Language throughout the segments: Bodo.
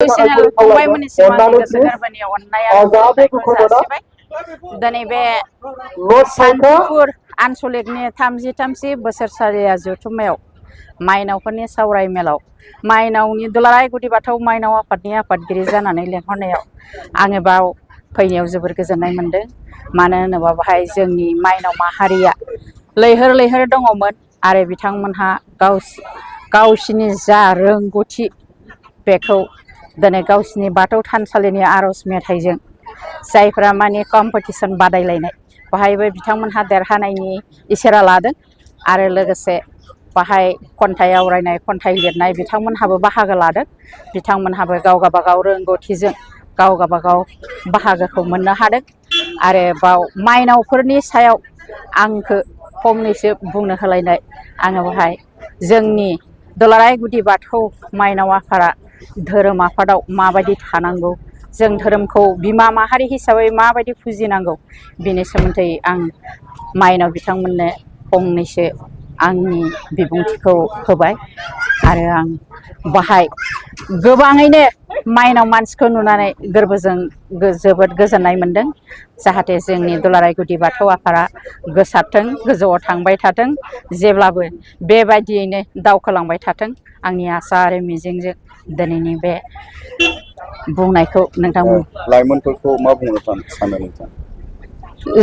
ट्रेडिशनेल फंबायमोननिसिम आंनि गोसो गोरबोनि अननाय आरो खुलुमनायखौ जासिबाय। दिनै बे सान्तिपुर आनसलिकनि 33 बोसोरसालिया जथुम्मायाव माइनावफोरनि सावराय मेलाव माइनावनि दुलाराय गुदि बाथौ माइनाव आफादनि आफादगिरि जानानै लेंहरनायाव आङो बाव फैनायाव जोबोर गोजोननाय मोनदों। मानो होनोबा बाहाय जोंनि माइनाव माहारिया लैहोर लैहोर दङमोन आरो बिथांमोनहा गावसिनि जा रोंगौथि बेखौ दिनै गावसिनि बाथौ थानसालिनि आर'ज मेथाइजों जायफ्रा माने कम्पिटिसन बादायलायनाय बाहायबो बिथांमोनहा देरहानायनि इसारा लादों आरो लोगोसे बाहाय खन्थाइ आवरायनाय खन्थाइ लिरनाय बिथांमोनहाबो बाहागो लादों। बिथांमोनहाबो गाव गाबागाव रोंगौथिजों गाव गाबागाव बाहागोखौ मोननो हादों आरो बाव माइनावफोरनि सायाव आंखौ फंनैसो बुंनो होलायनाय आङो बाहाय जोंनि दुलाराय गुदि बाथौ माइनाव आफादा धोरोम आफादाव माबायदि थानांगौ जों धोरोमखौ बिमा माहारि हिसाबै माबायदि फुजिनांगौ बेनि सोमोन्दै आं माइनाव बिथांमोननो फंनैसो आंनि बिबुंथिखौ होबाय आरो आं बाहाय गोबाङैनो माइनाव मानसिखौ नुनानै गोरबोजों जोबोद गोजोननाय मोनदों। जाहाथे जोंनि दुलाराय गुदि बाथौ आफादा गोसारथों गोजौआव थांबाय थाथों जेब्लाबो बेबायदियैनो दावखोलांबाय थाथों आंनि आसा आरो मिजिंजों दिनैनि बे बुंनायखौ नोंथांमोन लाइमोनफोरखौ मा बुंनो सानो नोंथां?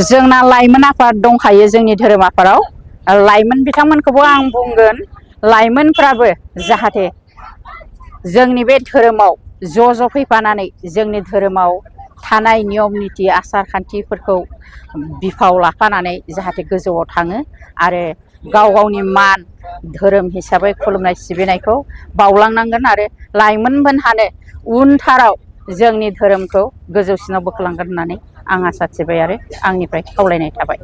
जोंना लाइमोन आफाद दंखायो जोंनि धोरोम आफादाव लाइमोन बिथांमोनखौबो आं बुंगोन लाइमोनफ्राबो जाहाथे जोंनि बे धोरोमाव ज' फैफानानै जोंनि धोरोमाव थानाय नियम निथि आसार खान्थिफोरखौ बिफाव लाफानानै जाहाथे गोजौआव थाङो आरो गाव गावनि मान धोरोम हिसाबै खुलुमनाय सिबिनायखौ बावलांनांगोन आरो लाइमोनमोनहानो उनथाराव जोंनि धोरोमखौ गोजौसिनाव बोखोलांगोन होननानै आं आसा थिबाय आरो आंनिफ्राय खावलायनाय थाबाय।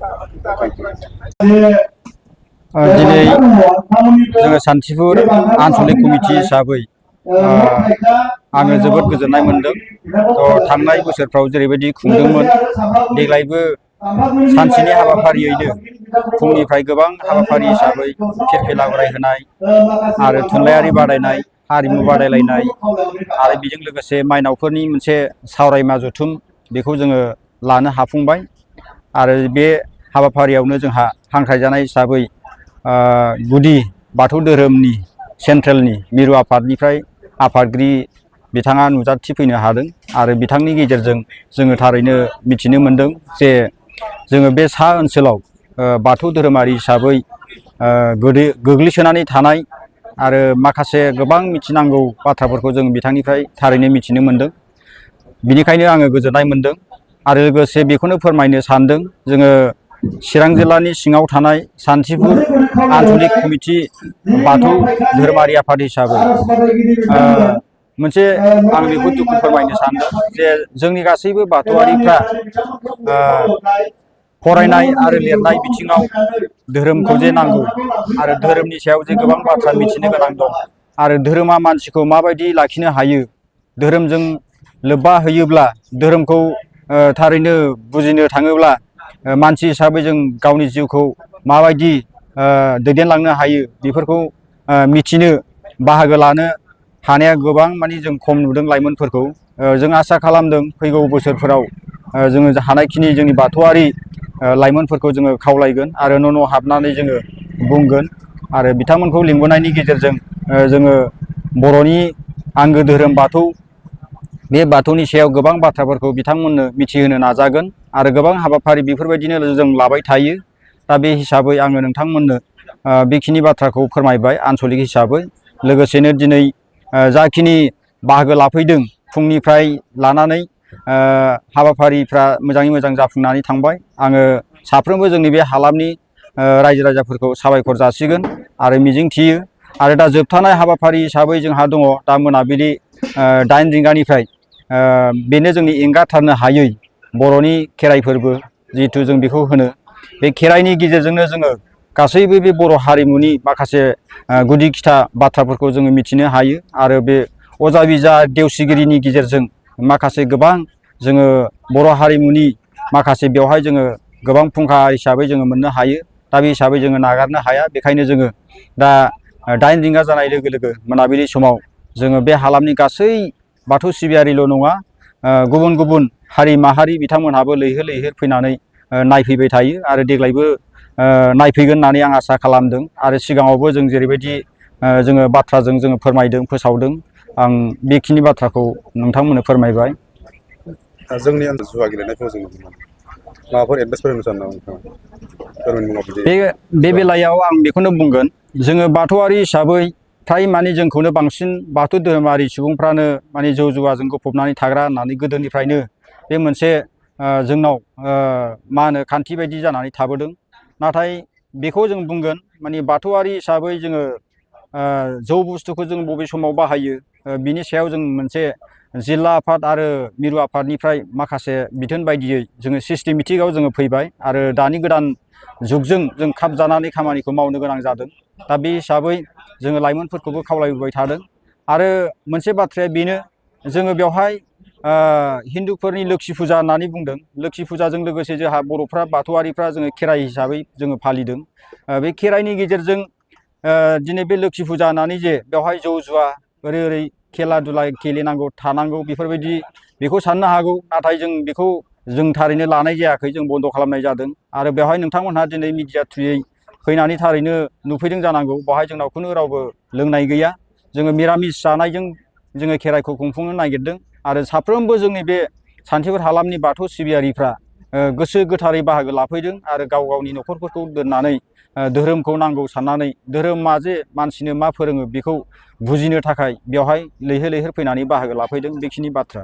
दिनै जोङो सान्तिपुर आनसलिक कमिटि हिसाबै आङो जोबोद गोजोननाय मोनदों। थांनाय बोसोरफ्राव जेरैबायदि खुंदोंमोन देग्लायबो सानसेनि हाबाफारियैनो फुंनिफ्राय गोबां हाबाफारि हिसाबै फिरफिला आवरायहोनाय आरो थुनलाइयारि बादायनाय हारिमु बादायलायनाय आरो बेजों लोगोसे माइनावफोरनि मोनसे सावरायमा जथुम बेखौ जोङो लानो हाफुंबाय आरो बे हाबाफारियावनो जोंहा हांख्रायजानाय हिसाबै गुदि बाथौ धोरोमनि सेन्ट्रेलनि मिरु आफादनिफ्राय आफादगिरि बिथाङा नुजाथिफैनो हादों आरो बिथांनि गेजेरजों जोङो थारैनो मिथिनो मोनदों जे जोङो बे सा ओनसोलाव बाथौ धोरोमारि हिसाबै गोग्लैसोनानै थानाय आरो माखासे गोबां मिथिनांगौ बाथ्राफोरखौ जों बिथांनिफ्राय थारैनो मिथिनो मोनदों। बिनिखायनो आङो गोजोननाय मोनदों आरो लोगोसे बेखौनो फोरमायनो सानदों जोङो चिरां जिल्लानि सिङाव थानाय सान्तिपुर आनसलिक कमिटि बाथौ धोरोमारि आफाद हिसाबै मोनसे आं बेखौ दुखु फोरमायनो सानदों जे जोंनि गासैबो बाथौआरिफ्रा फरायनाय आरो लिरनाय बिथिङाव धोरोमखौ जे नांगौ आरो धोरोमनि सायाव जे गोबां बाथ्रा मिथिनो गोनां दं आरो धोरोमा मानसिखौ माबायदि लाखिनो हायो धोरोमजों लोब्बा होयोब्ला धोरोमखौ थारैनो बुजिनो थाङोब्ला मानसि हिसाबै जों गावनि जिउखौ माबायदि दैदेनलांनो हायो बेफोरखौ मिथिनो बाहागो लानो हानाया गोबां माने जों खम नुदों लाइमोनफोरखौ। जों आसा खालामदों फैगौ बोसोरफोराव जोङो हानायखिनि जोंनि बाथौआरि लाइमोनफोरखौ जोङो खावलायगोन आरो न' हाबनानै जोङो बुंगोन आरो बिथांमोनखौ लिंबोनायनि गेजेरजों जोङो बर'नि आंगो धोरोम बाथौ बे बाथौनि सायाव गोबां बाथ्राफोरखौ बिथांमोननो मिथिहोनो नाजागोन आरो गोबां हाबाफारि बेफोरबायदिनो जों लाबाय थायो। दा बे हिसाबै आङो नोंथांमोननो बेखिनि बाथ्राखौ फोरमायबाय आनसलिक हिसाबै। लोगोसेनो दिनै जाखिनि बाहागो लाफैदों फुंनिफ्राय लानानै हाबाफारिफ्रा मोजाङै मोजां जाफुंनानै थांबाय। आङो साफ्रोमबो जोंनि बे हालामनि रायजो राजाफोरखौ साबायखर जासिगोन आरो मिजिंथियो आरो दा जोबथानाय हाबाफारि हिसाबै जोंहा दङ दा मोनाबिलि 8 रिंगानिफ्राय बेनो जोंनि एंगारथारनो हायै बर'नि खेराइ फोरबो जिहेथु जों बेखौ होनो बे खेराइनि गेजेरजोंनो जोङो गासैबो बे बर' हारिमुनि माखासे गुदि खिथा बाथ्राफोरखौ जोङो मिथिनो हायो आरो बे अजा बिजा देवसिगिरिनि गेजेरजों माखासे गोबां जोङो बर' हारिमुनि माखासे बेवहाय जोङो गोबां फुंखा हिसाबै जोङो मोननो हायो। दा बे हिसाबै जोङो नागारनो हाया। बेखायनो जोङो दा 8 रिंगा जानाय लोगो लोगो मोनाबिलि समाव जोङो बे हालामनि गासै बाथौ सिबियारिल' नङा गुबुन गुबुन हारि माहारि बिथांमोनहाबो लैहोर लैहोर फैनानै नायफैबाय थायो आरो देग्लायबो नायफैगोन होननानै आं आसा खालामदों आरो सिगाङावबो जों जेरैबायदि जोङो बाथ्राजों जोङो फोरमायदों फोसावदों आं बेखिनि बाथ्राखौ नोंथांमोननो फोरमायबाय। जोंनि ओनसोल जुवा गेलेनायखौ जों माबाफोर एडभाइस फोरोंनो सानो नामा? बे बेलायाव आं बेखौनो बुंगोन जोङो बाथौआरि हिसाबै फ्राय माने जोंखौनो बांसिन बाथौ धोरोमारि सुबुंफ्रानो माने जौ जुवाजों गफबनानै थाग्रा होननानै गोदोनिफ्रायनो बे मोनसे जोंनाव मा होनो खान्थि बायदि जानानै थाबोदों। नाथाय बेखौ जों बुंगोन माने बाथौआरि हिसाबै जोङो जौ बुस्थुखौ जों बबे समाव बाहायो बिनि सायाव जों मोनसे जिल्ला आफाद आरो मिरु आफादनिफ्राय माखासे बिथोन बायदियै जोङो सिस्टेमेटिकआव जोङो फैबाय आरो दानि गोदान जुगजों जों खाब जानानै खामानिखौ मावनो गोनां जादों। दा बे हिसाबै जोङो लाइमोनफोरखौबो खावलायबोबाय थादों आरो मोनसे बाथ्राया बेनो जोङो बेवहाय हिन्दुफोरनि लोक्षि फुजा होननानै बुंदों। लोक्षि फुजाजों लोगोसे जोंहा बर'फ्रा बाथौआरिफ्रा जोङो खेराइ हिसाबै जोङो फालिदों। बे खेराइनि गेजेरजों दिनै बे लोक्षि फुजा होननानै जे बेवहाय जौ जुवा ओरै खेला दुला गेलेनांगौ थानांगौ बेफोरबायदि बेखौ साननो हागौ। नाथाय जों बेखौ जों थारैनो लानाय जायाखै, जों बन्द' खालामनाय जादों आरो बेवहाय नोंथांमोनहा दिनै मिडिया थ्रुयै फैनानै थारैनो नुफैदों जानांगौ। बेवहाय जोंनाव खुनु रावबो लोंनाय गैया। जोङो मिरामिस जानायजों जोङो खेराइखौ खुंफुंनो नागिरदों आरो साफ्रोमबो जोंनि बे सान्थिफुर हालामनि बाथौ सिबियारिफ्रा गोसो गोथारै बाहागो लाफैदों आरो गाव गावनि न'खरफोरखौ दोननानै धोरोमखौ नांगौ साननानै धोरोमा जे मानसिनो मा फोरोङो बेखौ बुजिनो थाखाय बेवहाय लैहोर लैहोर फैनानै बाहागो लाफैदों। बेखिनि बाथ्रा।